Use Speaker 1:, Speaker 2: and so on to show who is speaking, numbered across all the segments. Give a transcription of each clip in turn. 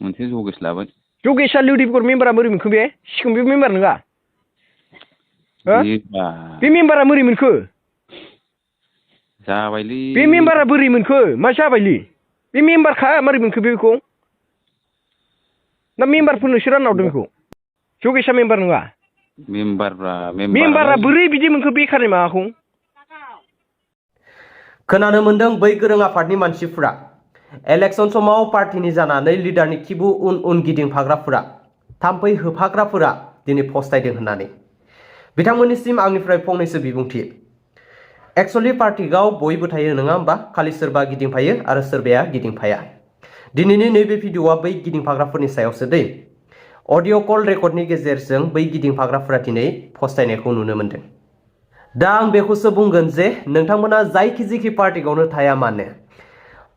Speaker 1: मोनसे जगेश लाबाय
Speaker 2: जगेशआ लिउदिफोर मेम्बारा बोरै मोनखो बे सिगां बे मेम्बार नङा बे मेम्बारा बोरै मोनखो
Speaker 1: जाबायलै
Speaker 2: बे मेम्बारा बोरै मोनखो मा जाबायलै बे मेम्बारखा मारै मोनखो बेखौ ना मेम्बारफोरनो सोर रानना हरदों बेखौ जगेशआ मेम्बार नङा मेम्बारा बोरै बिदि मोनखो बेखारनि माबाखौ
Speaker 3: खोनानो मोनदों बै गोरों आफादनि मानसिफोरा इलेक्शन समाव पार्टीनि जानानै लिडारनि खिबु उन उन गिदिंफाग्राफोरा थाम्फै होफाग्राफोरा दिनै फस्थायदों होननानै बिथांमोननिसिम आंनिफ्राय फंनैसो बिबुंथि एक्चुअली पार्टीआव बयबो थायो नङा होमबा खालि सोरबा गिदिंफायो आरो सोरबाया गिदिंफाया दिनैनि नैबे भिडिअआ बै गिदिंफाग्राफोरनि सायावसो दै अडिअ कल रेकर्डनि गेजेरजों बै गिदिंफाग्राफोरा दिनै फस्थायनायखौ नुनो मोनदों दा आं बेखौसो बुंगोन जे नोंथांमोना जायखि पार्टीआवनो थाया मानो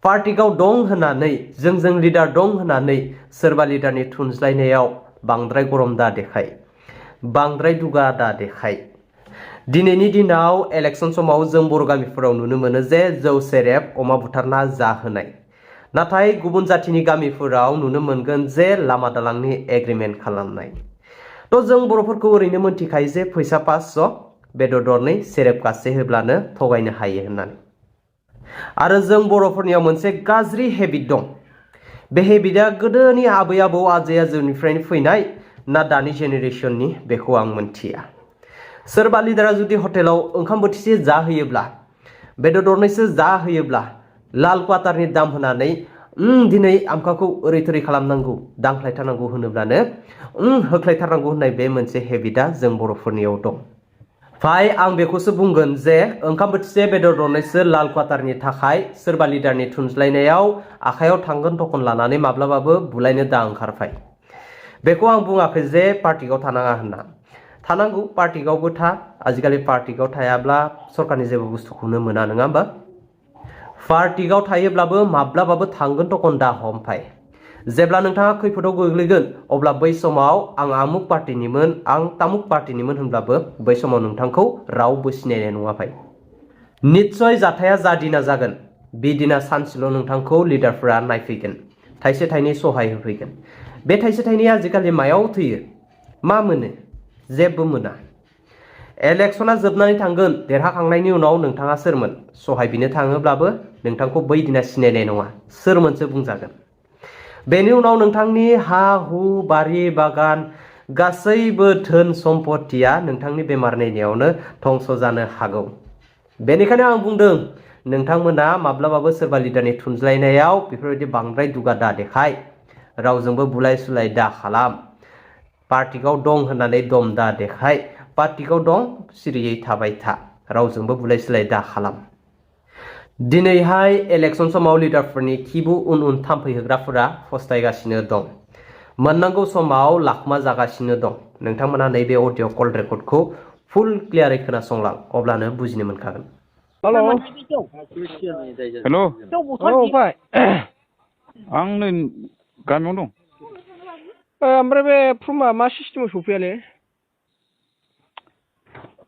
Speaker 3: पार्टीआव दं होननानै जों लिडार दं होननानै सोरबा लिडारनि थुनज्लायनायाव बांद्राय गरम दा देखाय बांद्राय दुगा दा देखाय दिनैनि दिनाव इलेक्शन समाव जों बर' गामिफोराव नुनो मोनो जे जौ सेरेब अमा बुथारना जाहोनाय नाथाय गुबुन जाथिनि गामिफोराव नुनो मोनगोन जे लामा दालांनि एग्रिमेन्ट खालामनाय थ' जों बर'फोरखौ ओरैनो मोनथिखायो जे फैसा 500 बेदर दरनै सेरेब कासे होब्लानो थगायनो हायो होननानै आरो जों बर'फोरनियाव मोनसे गाज्रि हेबिट दं बे हेबिटआ गोदोनि आबै आबौ आजै आजौनिफ्रायनो फैनाय ना दानि जेनेरेशननि बेखौ आं मोनथिया सोरबा लिडारा जुदि हटेलाव ओंखाम बोथिसे जाहोयोब्ला बेदर दरनैसो जाहोयोब्ला लाल क्वार्टारनि दाम होनानै दिनै आमखाखौ ओरै थोरै खालामनांगौ दांख्लायथारनांगौ होनोब्लानो होख्लायथारनांगौ होननाय बे मोनसे हेबिटआ जों बर'फोरनियाव दं फाय आं बेखौसो बुंगोन जे ओंखाम बोथिसे बेदर दरनैसो लाल क्वार्टारनि थाखाय सोरबा लिडारनि थुनज्लायनायाव आखायाव थांगोन टकन लानानै माब्लाबाबो बुलायनो दा ओंखारफाय बेखौ आं बुङाखै जे पार्टीआव थानाङा होनना थानांगौ पार्टीआवबो था आजिखालि पार्टीआव थायाब्ला सरकारनि जेबो बुस्थुखौनो मोना नङा होमबा पार्टीआव थायोब्लाबो माब्लाबाबो थांगोन टकन दा हमफाय जेब्ला नोंथाङा खैफोदाव गोग्लैगोन अब्ला बै समाव आं आमुक पार्टीनिमोन आं तामुक पार्टीनिमोन होनब्लाबो बै समाव नोंथांखौ रावबो सिनायनाय नङा फाय निस्सय जाथाया जा दिना जागोन बे दिना सानसेल' नोंथांखौ लिडारफोरा नायफैगोन थाइसे थाइनै सहाय होफैगोन बे थाइसे थाइनै आजिखालि मायाव थैयो मा मोनो जेबो मोना इलेक्शना जोबनानै थांगोन देरहाखांनायनि उनाव नोंथाङा सोरमोन सहाय बिनो थाङोब्लाबो नोंथांखौ बै दिना सिनायनाय नङा सोरमोनसो बुंजागोन बेनि उनाव नोंथांनि हा हु बारि बागान गासैबो धोन सम्पथिया नोंथांनि बेमार नायनायावनो धंस जानो हागौ बेनिखायनो आं बुंदों नोंथांमोना माब्लाबाबो सोरबा लिडारनि थुनज्लायनायाव बेफोरबायदि बांद्राय दुगा दा देखाय रावजोंबो बुलाय सुलाय दा खालाम पार्टीआव दं होननानै दम दा देखाय पार्टीआव दं सिरियै थाबाय था रावजोंबो बुलाय सुलाय दा खालाम दिनैहाय इलेक्शन समाव लिडारफोरनि खिबु उन उन थाम्फै होग्राफोरा फस्थायगासिनो दं मोननांगौ समाव लाखमा जागासिनो दं नोंथांमोना नैबे अडिअ कल रेकर्डखौ फुल क्लियारै खोनासंलां अब्लानो बुजिनो मोनखागोन
Speaker 1: हेल'
Speaker 2: फंबाय
Speaker 1: आं नै गामियाव दं
Speaker 2: ओमफ्राय बे फर्मा मा सिस्टेमाव सफैयालै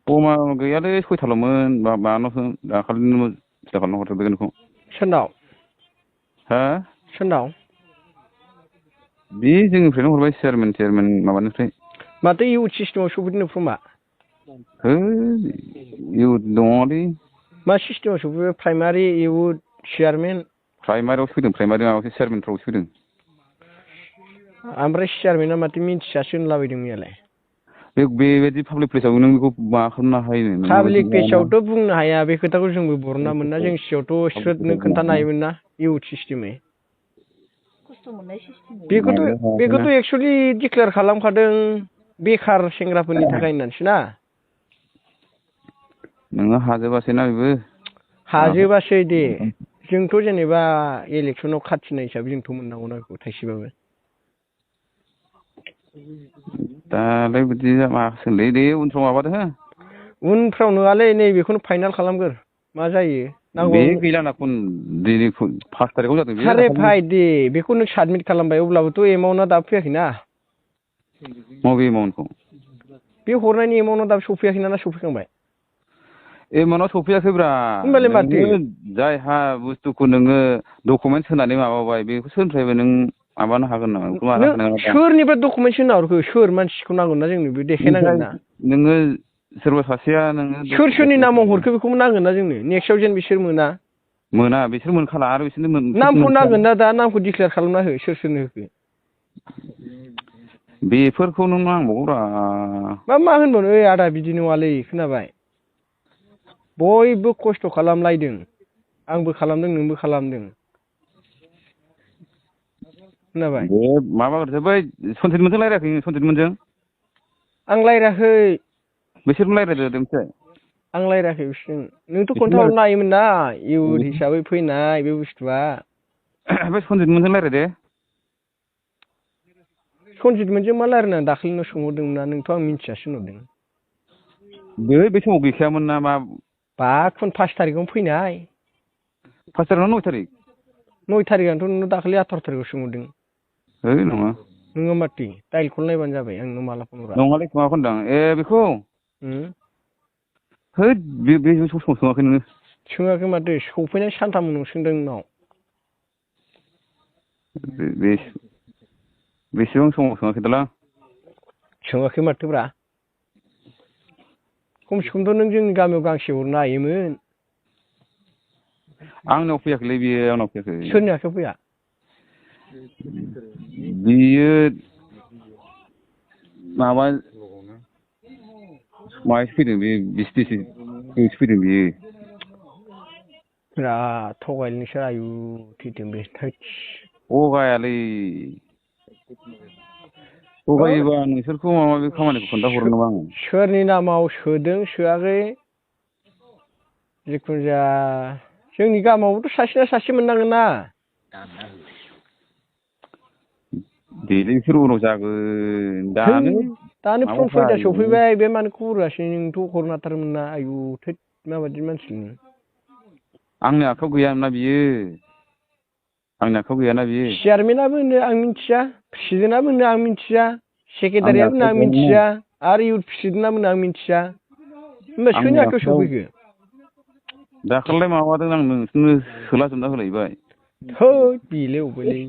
Speaker 1: फर्मा गैयालै 6थाल'मोन माबानावसो दाखालिनो फिथा खालामना हरथारदों नोंखौ
Speaker 2: सोरनाव
Speaker 1: हा
Speaker 2: सोरनाव
Speaker 1: बे जोंनिफ्रायनो हरबाय चेयारमेन माबानिफ्राय
Speaker 2: माथो इउथ सिस्टेमाव सफैदों फर्मा
Speaker 1: है इउथ दङलै
Speaker 2: मा सिस्टेमाव सफैबाय प्राइमारि इउथ चेयारमेन
Speaker 1: प्राइमारियावसो फैदों प्राइमारि माबासो चेयारमेनफ्रावसो फैदों
Speaker 2: ओमफ्राय चेयारमेना माथो मिन्थियासो होनलाबायदों मैयालाय
Speaker 1: बेबायदि पाब्लिक प्लेसाव नों बेखौ मा खालामनो हायो
Speaker 2: पाब्लिक प्लेसावथ' बुंनो हाया बे खोथाखौ जोंबो बरना मोना जों सिगाङावथ' स्रोदनो खोन्थानो हायोमोन ना इउथ सिस्टेमै बेखौथ' एक्सुवेलि डिक्लेयार खालामखादों बेखार सेंग्राफोरनि थाखाय होननानैसो ना
Speaker 1: नोङो हाजोबासैना बेबो
Speaker 2: हाजोबासै दे जोंथ' जेनेबा इलेक्सनाव खाथिनाय हिसाबै जोंथ' मोननांगौना बेखौ थाइसेबाबो
Speaker 1: दालाय बिदि मासोलै दे उनफ्राव माबादो हो
Speaker 2: उनफ्राव नङालै नैबेखौनो फाइनाल खालामगोर मा जायो
Speaker 1: बे गैलाना दिनै 5 तारिखआव जादों बे
Speaker 2: सारे फाइ दे बेखौ नों साबमिट खालामबाय अब्लाबोथ' एमाउन्टआ दाबो फैयाखैना
Speaker 1: मबे एमाउन्टखौ
Speaker 2: बे हरनायनि एमाउन्टआ दाबो सफैयाखैना ना सफैखांबाय
Speaker 1: एमाउन्टआ सफैयाखैब्रा
Speaker 2: होमबालाय माथो
Speaker 1: जायहा बुस्थुखौ नोङो डकुमेन्टस होनानै माबाबाय बेखौ सोरनिफ्रायबो नों माबानो हागोन नामा बेखौ मारा हागोन नामा
Speaker 2: सोरनिफ्राय डकुमेन्ट होनाहरखो सोर मानसिखौ नांगोन ना जोंनो बे देखायनांगोन ना
Speaker 1: नोङो सोरबा सासेया नोङो
Speaker 2: सोरनि नामाव हरखो बेखौबो नांगोन ना जोंनो नेक्स्टआव जेन बिसोर
Speaker 1: मोना बिसोर मोनखाला आरो बिसोरनो
Speaker 2: नामखौ नांगोन ना दा नामखौ डिक्लेयार खालामना हो सोरनो होखो
Speaker 1: बेफोरखौ नों नांबावगौब्रा
Speaker 2: मा होनबावनो ओइ आदा बिदि नङालै खोनाबाय बयबो खस्थ' खालामलायदों आंबो खालामदों नोंबो खालामदों खोनाबाय
Speaker 1: बे माबाग्रोसो बै सनजितमोनजों रायज्लायाखै सनजितमोनजों
Speaker 2: आं रायज्लायाखै
Speaker 1: बिसोरबो रायज्लायदो मिथिबाय
Speaker 2: आं रायज्लायाखै बिसोरजों नोंथ' खोन्थाहरनो हायोमोन ना इउथ हिसाबै फैनाय बे बुस्थुआ
Speaker 1: बे सनजितमोनजों रायज्लायदे
Speaker 2: सनजितमोनजों मा रायज्लायनानै दाखालिनो सोंहरदोंमोन ना नोंथ' आं मिन्थियासो होनहरदों
Speaker 1: बे समाव गैखायामोन ना मा
Speaker 2: 5 थारिखआवनो फैनाय
Speaker 1: 5 थारिख ना 9 थारिख
Speaker 2: 9 थारिखआनोथ' नोंनाव दाखालि 18 थारिखआव सोंहरदों
Speaker 1: है नङा
Speaker 2: नोङो माथि टाइलखौ नायबानो जाबाय आं नोंनाव माला फन हरा
Speaker 1: नङालै माबाखौ होनदां बेखौ है बे समाव सोङाखै नोङो
Speaker 2: सोङाखै माथो सफैनाय सानथाम उनाव सोंदों नोंनाव
Speaker 1: बेसेबां समाव सोङाखै दालां
Speaker 2: सोङाखै माथोब्रा खमसे खमथ' नों जोंनि गामियाव गांसे हरनो हायोमोन
Speaker 1: आंनाव फैयाखैलै बियो आंनाव फैयाखै
Speaker 2: सोरनि आखायाव फैया
Speaker 1: बियो माबा माहायसो फैदों बे बिसटिसिसो फैदों बियो
Speaker 2: बिराद थगायलै नोंसोर आयु थैथों बे
Speaker 1: थगायालै थगायोबा नोंसोरखौ माबा माबि खामानिखौ खोन्थाहरो नामा आङो
Speaker 2: सोरनि नामाव सोदों सोआखै जिखुनु जाया जोंनि गामियावबोथ' सासे ना सासे मोननांगोन ना
Speaker 1: बेलाय बिसोर उनाव जागोन
Speaker 2: दानो फन 6ता सफैबाय बे मानो खबर होआसै नोंथ' हरनो हाथारोमोन ना आयु थोद माबायदि मानसि नोङो
Speaker 1: आंनि आखायाव गैयामोनना बियो आंनि आखायाव गैयाना बियो
Speaker 2: चेयारमेनाबो होनो आं मिथिया प्रेसिडेन्टआबो होनो आं मिथिया सेक्रेटारियाबो होनो आं मिथिया आरो इउथ प्रेसिडेन्टआबो होनो आं मिथिया होमबा सोरनि आखायाव सफैखो
Speaker 1: दाखालिलाय माबादों आं नोंसोरनो सोलाजोबना होलायबाय
Speaker 2: थोद बेलाय अबेलै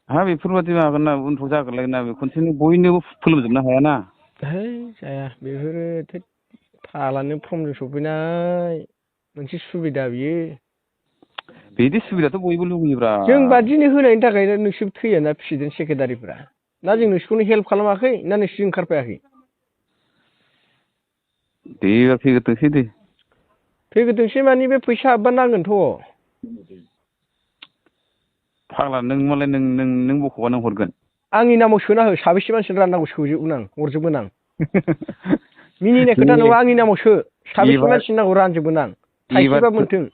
Speaker 1: हा बेफोरबायदि माबागोन ना उनफ्राव जागोनलाय ना खनसेनो बयनोबो फोलोमजोबनो हायाना
Speaker 2: है जाया बेफोरो थोद फालानो फर्मजों सफैनाय मोनसे सुबिदा बियो
Speaker 1: बिदि सुबिदाथ' बयबो लुगैयोब्रा
Speaker 2: जों बादिनो होनायनि थाखायनो नोंसोर थैयाना प्रेसिडेन्ट सेक्रेटारिफ्रा ना जों नोंसोरखौनो हेल्प खालामाखै ना नोंसोर ओंखारफायाखै
Speaker 1: दे फैग्रोथोंसै दे
Speaker 2: फैग्रोथोंसै मानि बे फैसा हाबबा नांगोनथ'
Speaker 1: फाग्ला नों मालाय नों बख'बा नों हरगोन
Speaker 2: आंनि नामाव सोना हो साबेसे मानसिनो राननांगौ सोजोबगोन आं हरजोबगोन आं मिनिनाय खोथा नङा आंनि नामाव सो साबेसे मानसिनो नांगौ रानजोबगोन आं थाइसेबा मोन्थों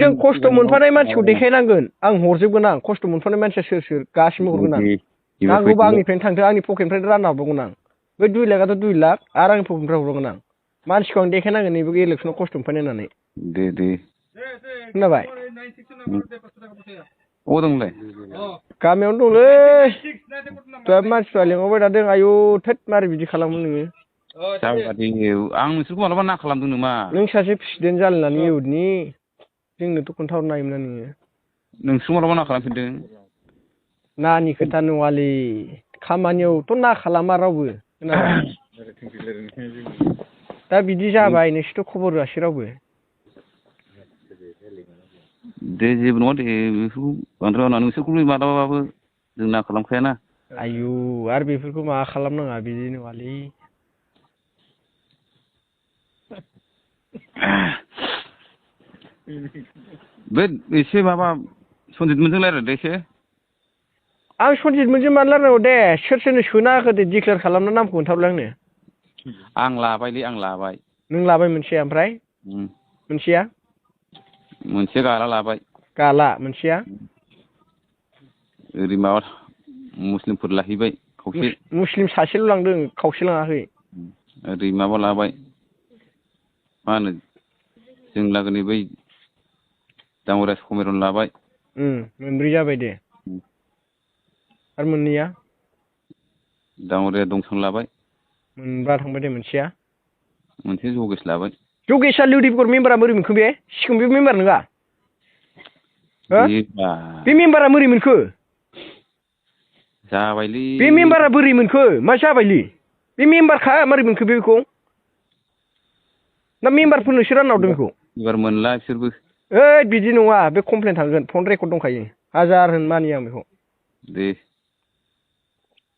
Speaker 2: जों खस्थ' मोनफानाय मानसिखौ देखायनांगोन आं हरजोबगोन आं खस्थ' मोनफानाय मानसिया सोर गासिबो हरगोन आं नांगौबा आंनिफ्रायनो थांथों आंनि पकेटनिफ्रायनो रानना हरबावगोन आं बे 2 लाखआथ' 2 लाख आरो आंनि पकेटनिफ्राय हरबावगोन आं मानसिखौ आं देखायनांगोन नैबे इलेक्सनाव खस्थ' मोनफानाय होननानै
Speaker 1: दे
Speaker 2: खोनाबाय
Speaker 1: अ दंलै
Speaker 2: गामियावनो दंलै दा मानसिफ्रा लेंहरबाय थादों आयु थोद मारै बिदि खालामो नोङो
Speaker 1: आं नोंसोरखौ मालाबा ना खालामदों नामा
Speaker 2: नों सासे प्रेसिडेन्ट जालायनानै इउथनि जोंनोथ' खोन्थाहरनो हायोमोन ना नोङो
Speaker 1: नोंसोर मालाबा ना खालामफिनदों
Speaker 2: नानि खोथा नङालै खामानियावथ' ना खालामा रावबो खोनाबाय दा बिदि जाबाय नोंसोरथ' खबर होआसै रावबो
Speaker 1: दे जेबो नङा दे बेफोरखौ बांद्राय नोंसोरखौबो मालाबाबो जों ना खालामखायाना
Speaker 2: आयु आरो बेफोरखौ माबा खालामनाङा बिदि नङालै
Speaker 1: बे एसे माबा सनजितमोनजों रायज्लायदो एसे
Speaker 2: आं सनजितमोनजों मानो रायज्लायनांगौ दे सोरनो सोना होखो दे डिक्लेयार खालामना नामखौ खोन्थाहरलाय आंनो
Speaker 1: आं लाबायलै आं लाबाय
Speaker 2: नों लाबाय मोनसे ओमफ्राय मोनसेया
Speaker 1: मोनसे गाला लाबाय
Speaker 2: गाला मोनसेया
Speaker 1: ओरै माबा मुस्लिमफोर लाहैबाय खावसे
Speaker 2: मुस्लिम सासेल' लांदों खावसे लाङाखै
Speaker 1: ओरै माबा लाबाय मा होनो जों लागोनि बै दाङ'रिया समिरन लाबाय
Speaker 2: मोनब्रै जाबाय दे आरो मोननैया
Speaker 1: दाङ'रिया दंसन लाबाय
Speaker 2: मोनबा थांबाय दे मोनसेया
Speaker 1: मोनसे जगेश लाबाय
Speaker 2: जगेशआ लिउदिफगर मेम्बारा बोरै मोनखो बे सिगां बे मेम्बार नङा हो बे मेम्बारा बोरै मोनखो
Speaker 1: जाबायलै
Speaker 2: बे मेम्बारा बोरै मोनखो मा जाबायलै बे मेम्बारखा मारै मोनखो बेखौ ना मेम्बारफोरनोसो रानना हरदों बेखौ
Speaker 1: एबार मोनला बिसोरबो
Speaker 2: ओइ बिदि नङा बे कमप्लेन थांगोन फन रेकर्ड दंखायो हाजार होन मानिया आं बेखौ
Speaker 1: दे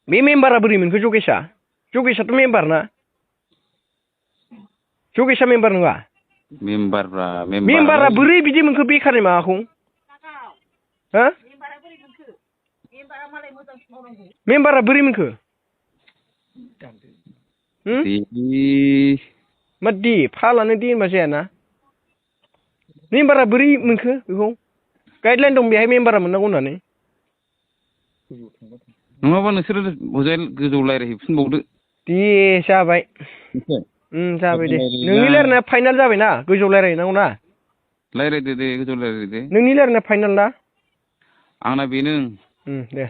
Speaker 2: बे मेम्बारा बोरै मोनखो जगेशआथ' मेम्बार ना जगेशआ मेम्बार नङा
Speaker 1: मेम्बारफ्रा
Speaker 2: मेम्बारा बोरै बिदि मोनखो बेखारनि माबाखौ हो मेम्बारा बोरै मोनखो मा दे फालानो दे होनबा जायाना मेम्बारा बोरै मोनखो बेखौ गाइडलाइन दं बेहाय मेम्बारा मोननांगौ होननानै
Speaker 1: नङाबा नोंसोरो हजाय गोजौ रायज्लायहैफिनबावदो
Speaker 2: दे जाबाय जाबाय दे नोंनि रायलायनाया फाइनाल जाबायना गोजौ रायलायहैनांगौ ना
Speaker 1: रायज्लायदो दे गोजौ रायज्लायदो
Speaker 2: नोंनि रायलायनाया फाइनाल ना
Speaker 1: आंना बेनो
Speaker 2: दे